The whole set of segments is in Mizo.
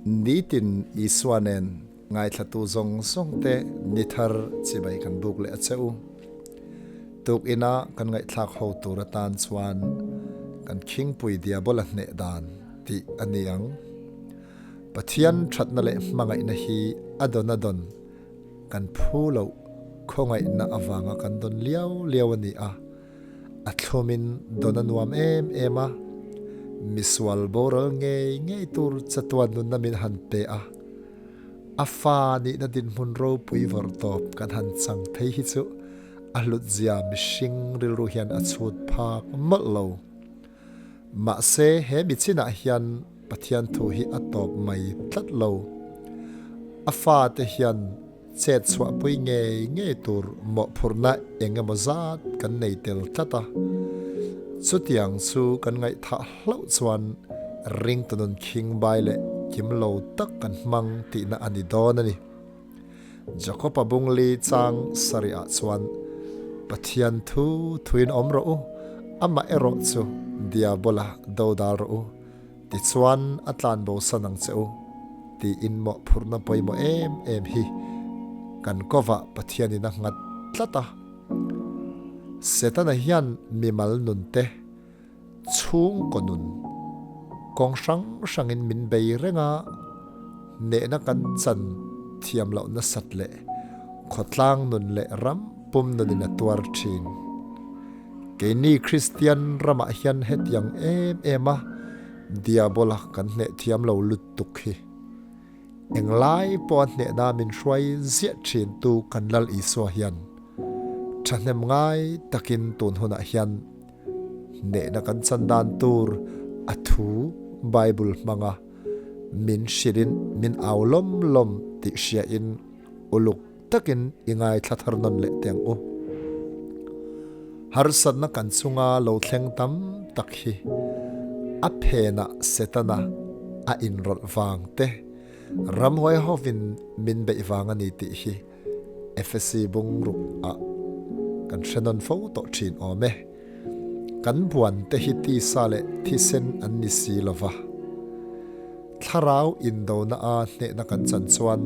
Nitin Isua nen ngaithlatu zawng zawngte ni thar chibai kan buk leh a che u. Tukina kan ngaihthlak ho tur atan chuan kan khingpui Diabola hneh dan tih a ni ang. Pathian thatna leh hmangaihna hi a dawn a dawn kan phu loh khawngaihna avanga kan dawn liau liau a ni a. A thlumin dawn a nuam em em a, misual boral ngei ngei tur chatuan nunna min han pe a, a fa nihna dinhmun ropui vawrh tawp kan han chang thei hi chu a hlutzia mihring rilru hian a chhut phak mawlh lo. Mahse he mi chinah hian Pathian thu hi a tawp mai tlat lo. A fate hian Chet chhuahpui ngei ngei tur mawhphurhna eng emaw zat kan nei tel tlat a. Chutiang chu kan ngaihthah hlauh chuan ringtu nun khingbai leh kim lo tak kan hmang tihna a ni dawn a ni. Jakob-a bungli chang sarihah chuan, Pathian thu thuin awm rawh u, amah erawh chu Diabola dodal rawh u. Tichuan a tlan bosan ang che u tiin mawhphurhna pawimawh em em hi kan kovah Pathianin a nghat tlat a. Setana hian mimal nun te, chhungkaw nun kawng hrang hrangin min bei reng a, hnehna kan chan thiam loh nasat leh khawtlang nun leh ram pum nunin a tuar thin. Keini Kristian ramah hian hetiang em em a Diabola kan hneh thiam lo lutuk hi. Englai pawh a hnehna min hruai ziah thin tu kan Lal Isua hian thahnem ngai takin tun hunah hian hnehna kan chan dan tur a thu Bible hmanga min hrilhin min au lawm lawm tih hriain uluk takin i ngaithla thar nawn leh teh ang u. Harsatna kan chunga lo thleng tam tak hi a phenah Setana a inrawlh vang te, ramhuai hovin min beih vang a ni tih hi Efesi bungruk ah kan hre nawn fo tawh thin awm e. Kan buan te hi tisa leh thisen an ni si lova. Thlarau indona a hnehna kan chan chuan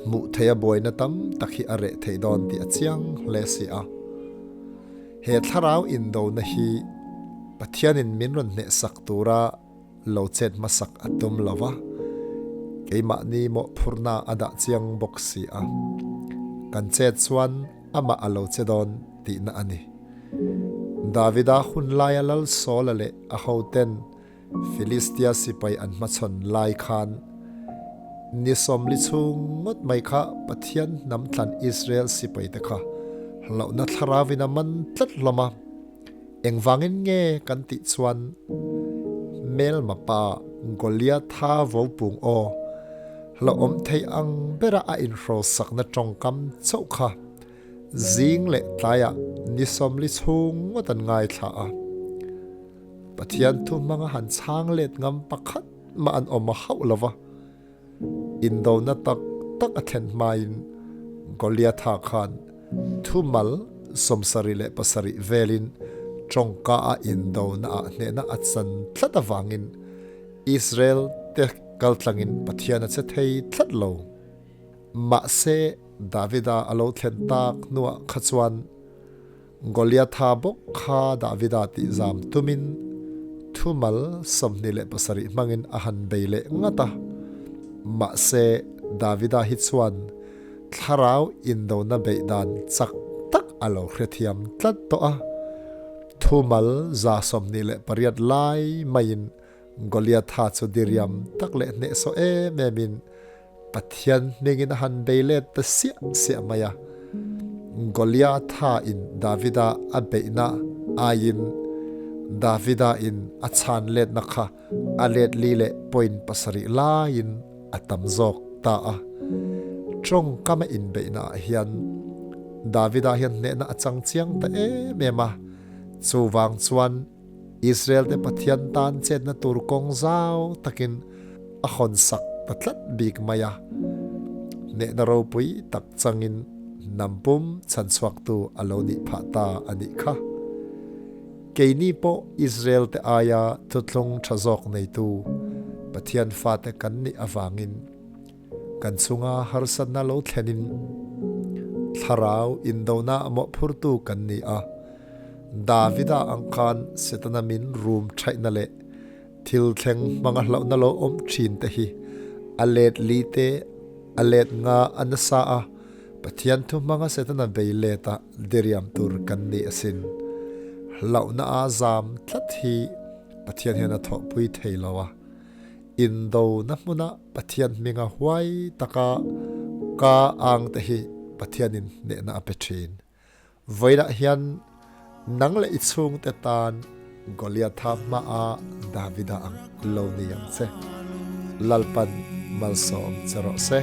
hmuh theia buaina tam tak hi a reh theih dawn tih a chiang hle si a. He thlarau indona hi Pathianin min rawn hnehsak tura lo chet hmasak a tum lo va, keimahni mawhphurhna a dah chiang bawk si a. Kan chet chuan amah a lo che dawn tihna a ni. Davida hun laia Lal Saula leh a hoten Filistia sipai an hmachhawn lai khan ni sawmli chhung ngawt mai kha Pathian hnam thlan Israel sipaite kha hlauhna thlarauin a man tlat hlawm a. Engvangin nge kan tih chuan hmelma pa Goliatha vopung aw hlauhawm thei ang bera a inhrawsakna tawngkam chauh kha zing leh tlaiah ni sawmli chhung ngawt an ngaithla a. Pathian thu hmanga han chhang let ngam pakhat mah an awm a hauh lo va. Indona tak tak a thlen hmain Goliatha khan thumal 77 velin tawngka a indona ah hnehna a chan tlat avangin Israel te kaltlangin Pathian a che thei tlat lo. Mahse Davida a lo thlen tak hnuah kha chuan Goliatha bawk kha Davida tih zam tumin thumal 27 hmangin a han bei leh ngat a. Mahse, Davida hi chuan thlarau indona beih dan chak tak a lo hrethiam tlat tawh a. Thumal 128 lai maiin Goliatha chu diriam tak leh hnehsawh em emin Pathian hmingin a han bei let ta siah siah mai a. Goliatha in Davida a beihna aiin Davida in a chhan letna kha a let li leh point pasarih laiin a tam zawk ta a. Tawngkam a inbeihna ah hian Davida hian hnehna a chang chiang ta em em a, chuvang chuan Israel te Pathian tan chetna tur kawng zau takin a hawn sak ta tlat bik mai a, hnehna ropui tak changin hnam pum chhanchhuaktu a lo nih phah ta a nih kha. Keini pawh Israel te aia thuthlung tha zawk neitu Pathian fate kan nih avangin kan chunga harsatna lo thlenin thlarau indona a mawhphurtu kan ni a. Davida ang khan Setana min rum thaihna leh thil thleng hmanga hlauhna lo awm thin te hi a let li te a let nga a nasa a, Pathian thu hmanga Setana bei let a diriam tur kan ni asin. Hlauhna a zam tlat hi Pathian hian a thawhpui thei lo a. Indona hmuna Pathian hminga huai taka ka ang te hi Pathianin hnehna a pe thin. Vawilah hian nang leh i chhungte tan Goliatha hmaah Davida ang lo ni ang che. Lalpan malsawm che rawh se.